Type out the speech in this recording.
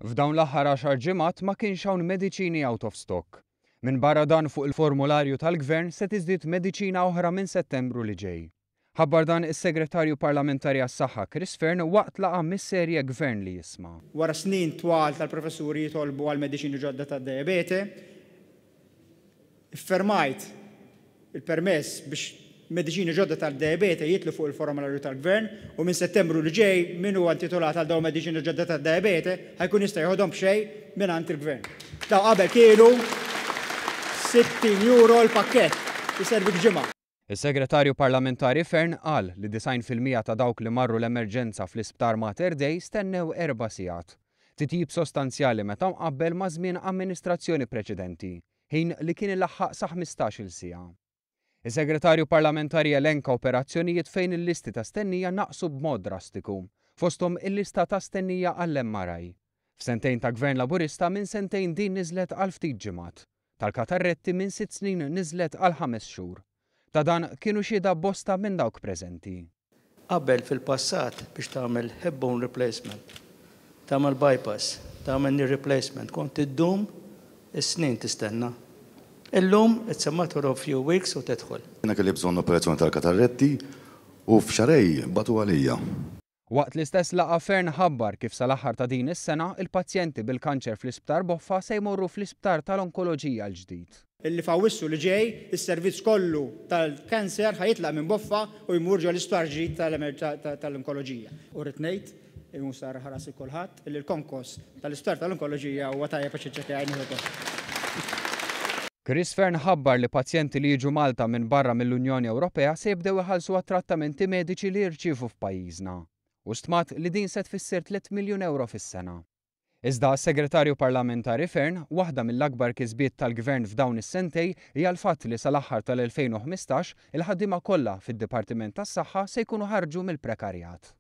F'dawn l-aħħar għaxar ġimgħat ma kienx hawn mediċini out of stock. Minbarra dan fuq il-formularju tal-Gvern se tiżdied mediċina oħra minn Settembru li ġej. Ħabbar dan is-Segretarju Parlamentari għas-Saħħa Chris Fearne waqt laqgħa mis-serje Gvern li Jisma'. Wara snin twal tal-professuri jitolbu għal mediċini ġodda tad-dijabete, Iffirmajt il-permess biex mediċini ġodda tad-dijabete jidħlu fuq il-formolarju tal-Gvern u minn Settembru li ġej min huwa intitolat għal dawn mediċini ġodda tad-dijabete ħa jkun jista' jeħodhom b'xejn mingħand il-Gvern. Dawn qabel kienu 60 euro l-pakkett, iservik ġimgħa. Is-Segretarju Parlamentari Fearne qal li 90% ta' dawk li marru l-emerġenza fl-Isptar Mater Dei stennew erba' sigħat. Titjib sostanzjali meta mqabbel ma' żmien amministrazzjoni preċedenti, ħin li kien ilaħħaq sa 15-il siegħa. Is-Segretarju Parlamentari elenka operazzjonijiet fejn il-listi ta' stennija naqsu b'mod drastiku, fosthom il-lista ta' stennija għall-MRI. F'sentejn ta' Gvern Laburista minn sentejn din niżlet għal ftit ġimgħat. Tal-katarretti minn sitt snin niżlet għal ħames xhur. Ta' dan kienu xhieda bosta minn dawk preżenti. Qabel fil-passat biex tagħmel hip bone replacement, tagħmel bypass, tagħmel knee replacement kont iddum is-snin tistenna. Illum it's a matter of few weeks u tidħol. Jiena kelli bżonn operazzjoni tal-katarretti u f'xahrejn bagħtu għalija. Waqt l-istess laqgħa Fearne ħabbar kif sal-aħħar ta' din is-sena il-pazjenti bil-kanċer fl-Isptar Boffa se jmorru fl-Isptar tal-Onkoloġija l-ġdid. Illi f'Awwissu li ġej is-servizz kollu tal-cancer ħa jitlaq minn Boffa u jmur ġo l-isptar ġdid tal-onkoloġija. U rrid ngħid, u nsarraħ ras kulħadd, illi l-konkos tal-isptar tal-onkoloġija huwa tajjeb għax iċċekkjajnih ukoll. Chris Fearne ħabbar li pazjenti li jiġu Malta minn barra mill-Unjoni Ewropea se jibdew iħallsu għat-trattamenti mediċi li jirċievu f'pajjiżna. U stmat li din se tfisser 3 miljun ewro fis-sena. Iżda għas-Segretarju Parlamentari Fearne, waħda mill-akbar kisbiet tal-Gvern f'dawn is-sentejn hija l-fatt li sal-aħħar tal-2015 il-ħaddiema kollha fid-Dipartiment tas-Saħħa se jkunu ħarġu mill-prekarjat.